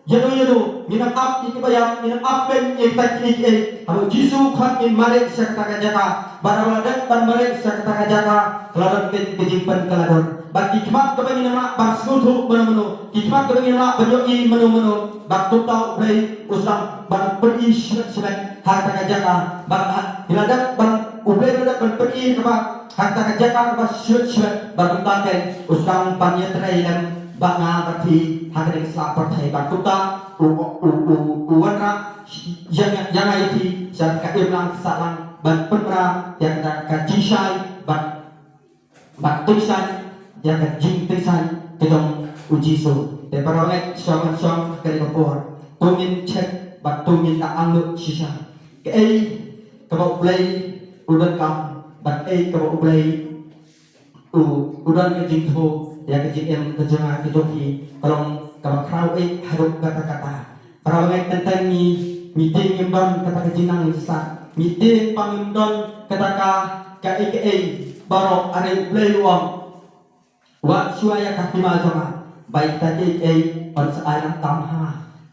ïano ïano. Ngin ym ap ïa kiba ïap, ngin ym ap keiñ ïa kita kiei kiei. Haba u Jisu u khot ngin mareh sha kata ka jaka. Bad haba la dep ban mareh sha kata ka jaka, ka la don keiñ ka jingpynkylla dur. Bad ki khmat kaba ngin ym lah ban sngewthuh mano mano, ki khmat kaba ngin ym lah ban ïohi mano mano, bad kumta U Blei u sdang ban pyni shimet shimet ha kata ka jaka. Bad ha, ngi la dep ban, U Blei u la dep ban pyni kaba ha kata ka jaka kaba shimet shimet, bad kumta keiñ u sdang ban ïatrei lem bad nga bad phi ha kane ka sla pyrthei. Bad kumta u, u, u, u wanrah ïa nga, ïa nga ïa phi sha ka imlang ka sahlang ban pynbna ïa kata ka jingshai bad, bad tyngshaiñ ïa ka jingtyngshaiñ ka jong u Jisu. Te para bangeit, shong shong ha kane ka por, to ngin check bad to ngin da angnud shisha kaei kaba U Blei u donkam bad kaei kaba U Blei u, u don ka jingthoh ïa ka jingim ka jong nga ka jong phi, ka long kaba khraw eh haduh katta katta. Para bangeit, teng teng ngi, ngi tieng ngim don kata ka jingnang jingstad, ngi tieng ba ngim don kata ka, kaei kaei baroh, hynrei U Blei u ong, wat shuwa ïa ka hima jong nga ba ïa kita kiei kiei yn sa ai lang tam ha,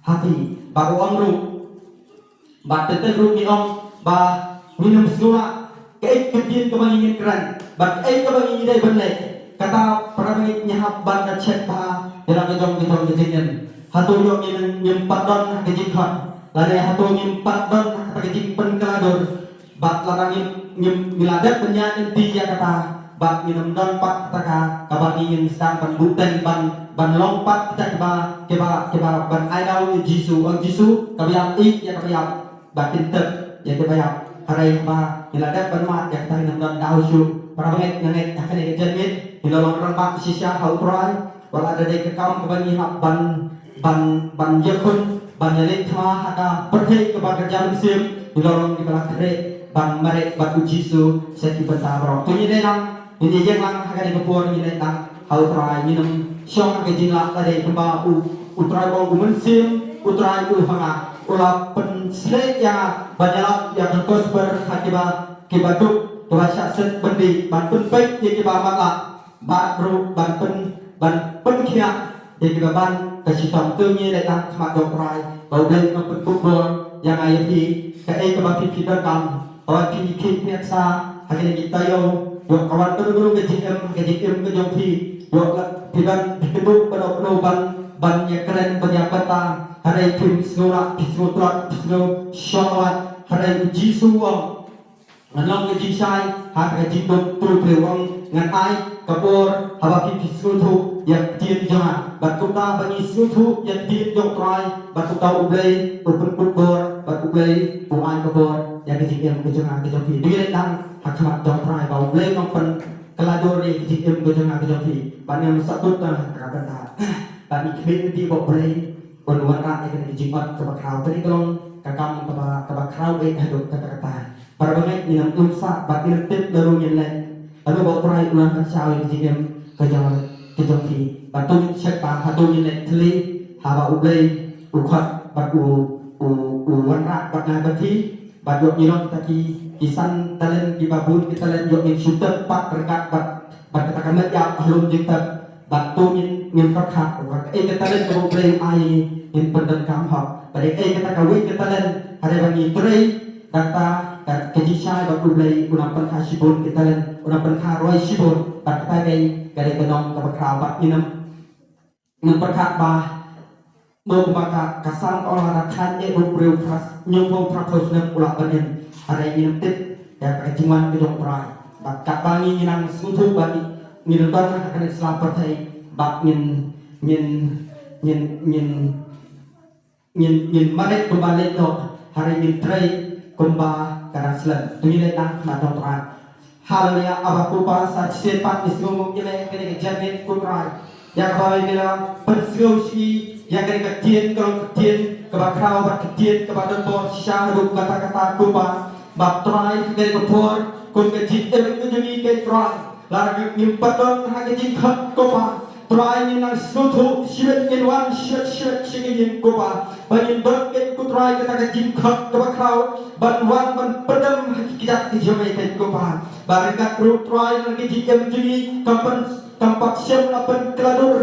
ha phi. Bad u ong ruh, bad teng teng ruh ngi ong ba ngin ym sngewlah kaei ka ktien kaba ngi ngin kren bad kaei kaba ngi dei ban leh. Kata para bangeit, ngi hap ban da check bha ïa la ka jong ka jong ka jingim. Hato ïoh ngin, ngim pat don ha ka jingkhot, lane hato ngim pat don ha kata ka jingpynkylla dur. Bad lada ngim, ngim, ngi la dep ban ïaid lynti ïa kata, bad ngin ym don pat kata ka, kaba ngi ngin sdang ban buh teng ban, ban long pat kita kiba, kiba, kiba ban ai daw ïa u Jisu, ong Jisu, kaba ïap ïeit ïa kaba ïap, ba kin tep ïa kiba ïap. Hynrei haba ngi la dep ban mad ïa kata, ngin ym don daw shuh. Para bangeit, nga ngeit ha kane ka janmiet ngi la long rangbah shisha ha U Trai. Wat la da dei ka kam kaba ngi hap ban, ban, ban ïakhun, ban ïaleit thma ha ka pyrthei kaba kyrja mynsiem, ngi la long kiba la khreh ban mareh bad u Jisu sha ki bynta baroh. To ngin ïalang Ngin ïeng lang ha kane ka por, ngin leit lang ha u Trai, ngin ym shong ha ka jinglah lade, kumba u, u Trai u ong, u Mynsiem u Trai u ha nga, u la pynshlei ïa nga ban ïalap ïa ka gospel ha kiba, kiba duk, kiba shah set byndi, ban pynpeit ïa kiba matlah, bad ruh ban pyn, ban pynkhiah ïa kiba ban ka shitom. To ngin leit lang ha khmat jong u Trai, ba U Blei un pynkupbor ïa nga ïa phi, kaei kaba phi, phi donkam. Haba phi khie phi aksa ha kine ki taïew, ïoh ka wan kano kano ka jingim, ka jingim ka jong phi, ïoh la phi ban, phi kynduh kano kano ban, ban ïakren, ban ïabynta, hynrei phim sngew lah, phi sngew tlot, phi sngew shong lawat, hynrei u Jisu u ong, ngan long ka jingshai ha ka jingduk, to u Trai u ong, ngan ai ka bor haba phi, phi sngewthuh ïa ka ktien jong nga. Bad kumta ba ngi sngewthuh ïa ka ktien jong u Trai, bad kumta U Blei u pynkupbor, bad U Blei u ai ka bor ïa ka jingim ka jong nga ka jong phi. To ngin leit lang ha khmat jong u Trai, ba U Blei un pynkylla dur ïa ka jingim ka jong nga ka jong phi, ba ngin ym sah tut na ka bynta. Bad ngi khmih lynti ba U Blei un wanrah ïa kane ka jingot kaba khraw. Kane ka long ka kam kaba, kaba khraw beit haduh katta katta. Para bangeit, ngin ym lum sah bad ngin ym tip naduh ngin leit, naduh ba U Trai u la pynshai ïa ka jingim ka jong, ka jong phi. Bad to ngin check ba hato ngin leit thylli haba U Blei u khot bad u, u, u wanrah bad nga bad phi. Bad ïoh ngin long kita ki, ki san talent, kiba bun ki talent, ïoh ngin shu tep pat ryngkat bad, bad kata ka met ïap ha lum jingtep. Bad to ngin, ngin pyrkhat ba kaei ka talent kaba U Blei u ai ïa ngi, ngin pyndonkam hok. Bad kaei kata kawei ka talent, hynrei ba ngi trei da kata ka, ka jingshai, bad U Blei un nang pynkha shibun ki talent, un nang pynkha roi shibun. Bad kata ka dei, ka dei ka nong kaba khraw. Bad ngin ym, ngin pyrkhat ba, mo kumba ka, ka Salm ka ong, lada thaiñ eh u briew phra, hynñiewphew phraphew snem u lah ban im. Hynrei ngin ym tip ïa ka jingwan ka jong u Trai. Bad katba ngi, ngi nang sngewthuh ba ngi, ngin don ha kane ka sla pyrthei, bad ngin, ngin, ngin, ngin, ngin, ngin mareh kumba leit noh, hynrei ngin trei kumba ka dang slem. To ngin leit lang ha khmat jong u Trai. Haleluya, Aba ko Pa, sa shisien pat ngi sngewnguh ïa me ha kane ka janmiet ko Trai, ïa kaba me la pynsngew sha ngi ïa kane ka ktien, ka long ka ktien kaba khraw bad ka ktien kaba don bor shisha haduh katta katta ko Pa. Bad Trai, ha kane ka por, kum ka jingim ka jong ngi ko Trai, lada ngim pat don ha ka jingkhot ko Pa, Trai, ngin nang sngewthuh, shibit ngin wan shibit shibit sha ka ïing ko Pa, ba ngin don ko Trai kata ka jingkhot kaba khraw ban wan ban pyndem ha ki kjat ki jong ngi ko Pa. Ba ryngkat ruh Trai, lada ka jingim jong ngi kam pyn, kam pat shym la pynkylla dur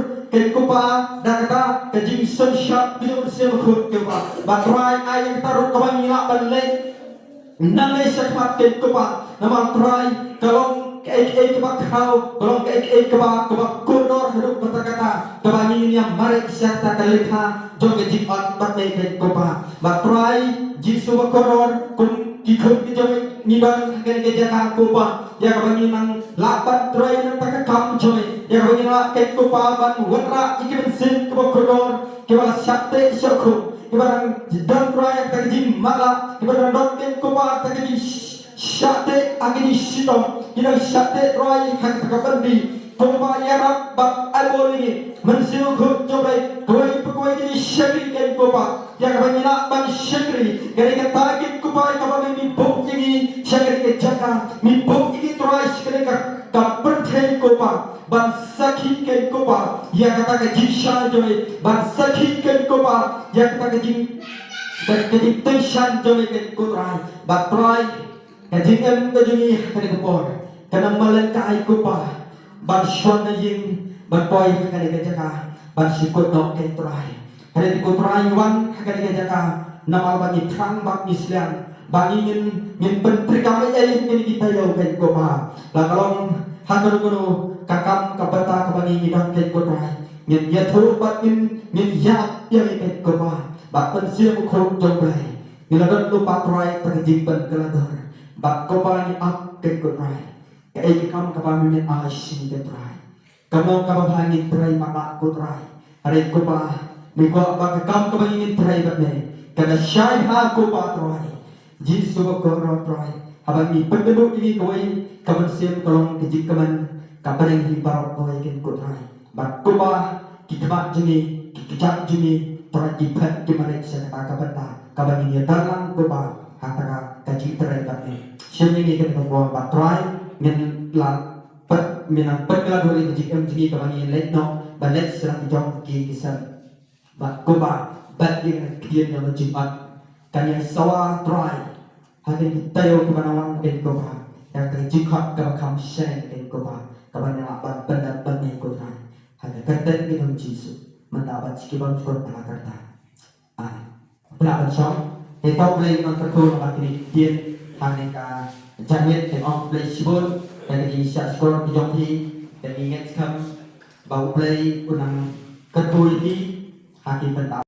ko Pa, da kata ka jingsynshar ka jong u Mynsiem Bakhuid ko Pa. Ba Trai, ai ïa kata ruh kaba ngin lah ban leit nangne shakhmat ko Pa. Namar Trai, ka long kaei kaei kaba khraw, ka long kaei kaei kaba, kaba kordor haduh katta katta, kaba ngin ïa mareh sha kata ka lekhap jong ka jingot bad me ko Pa. Bad Trai Jisu bakordor, kum ki khun ki jong me ngi don ha kane ka jaka ko Pa, ïa kaba ngin nang lah ban trei na kata ka kam jong me, ïa kaba ngin lah ko Pa ban wanrah ïa ki mynsiem kiba kordor, kiba la shah teh shah khum, kiba dang don Trai ha kata ka jingmatlah, kiba dang don ko Pa ha kata ka jing sh-, shah teh ha ka jingshitom, ki dang shah teh Trai ha kata ka byndi. Ko Pa, ïarap bad ai bor ïa ngi, Mynsiem Bakhuid jong me, kawei pa kawei ngi shakri ko Pa, ïa kaba ngin lah ban shakri, ka dei kata ko Pa, ïa kaba me, me buh ïa ngi sha kane ka jaka, me buh ïa ngi Trai sha kane ka, ka pyrthei ko Pa, ban sakhi ko Pa ïa kata ka jingshai jong me, ban sakhi ko Pa ïa kata ka jing, ka, ka jingtyngshaiñ jong me ko Trai. Bad Trai, ka jingim ka jong ngi ha kane ka por kan ym malengkai ko Pa ban shu wan na ïing, ban poi ha kane ka jaka ban shu kut noh ko Trai. Hynrei ko Trai, ngi wan ha kane ka jaka namar ba ngi thrang bad ngi sliang ba ngi ngin, ngin pyntreikam ei ei ha kine ki taïew ko Pa. La ka long ha kano kano ka kam ka bynta kaba ngi, ngi don ko Trai, ngin ïathuh bad ngin, ngin ïarap ïa me ko Pa. Bad Mynsiem Bakhuid jong U Blei, ngi la don lypa Trai ha ka jingpynkylla dur. Bad ko Pa, ngi ap ko Trai, kaei ka kam kaba me, men ai sha ngi ko Trai, ka mut kaba bha ngin trei matlah ko Trai. Hynrei ko Pa, me kwah ba ka kam kaba ngin trei bad me kan da shai bha ko Pa Trai. Jisu bakordor Trai, haba me pynkynduh ïa ngi kawei ka mynsiem, ka long ka jingkmen ka bneng hi baroh kawei ko Trai. Bad ko Pa, ki khmat jong ngi, ki kjat jong ngi Trai, ki phet ki mareh sha kata ka bynta kaba ngin ïadon lang ko Pa ha kata ka jingtrei bad me. Shim ïa ngi ha kane ka por bad Trai, ngin la phet mynta pat ka la dei ka jingim jong ngi kaba ngi leit noh ban leit sha la ki jong ki ki sem. Bad kumba bad ïa ka ktien jong ka jingmut kan ïa sawa Trai ha kine ki taïew kiba na wan, kane kumba ïa ka jingkhot kaba kham shai, kane kumba kaba ngi lah ban pyndep ban ïa ko Trai ha ka kyrteng ka jong Jisu. Mynta bad shi ki bym jukut ba la kyrta. Amen. Pynah ban shong. Te to Blei nang kyrkhu ba kine ki ktien ha kane ka janmiet, te ong Blei shibun ïa ka jingshahshkor ka jong phi. Te ngi ngeit skhem ba U Blei un nang kyrkhu ïa phi ha ki bynta.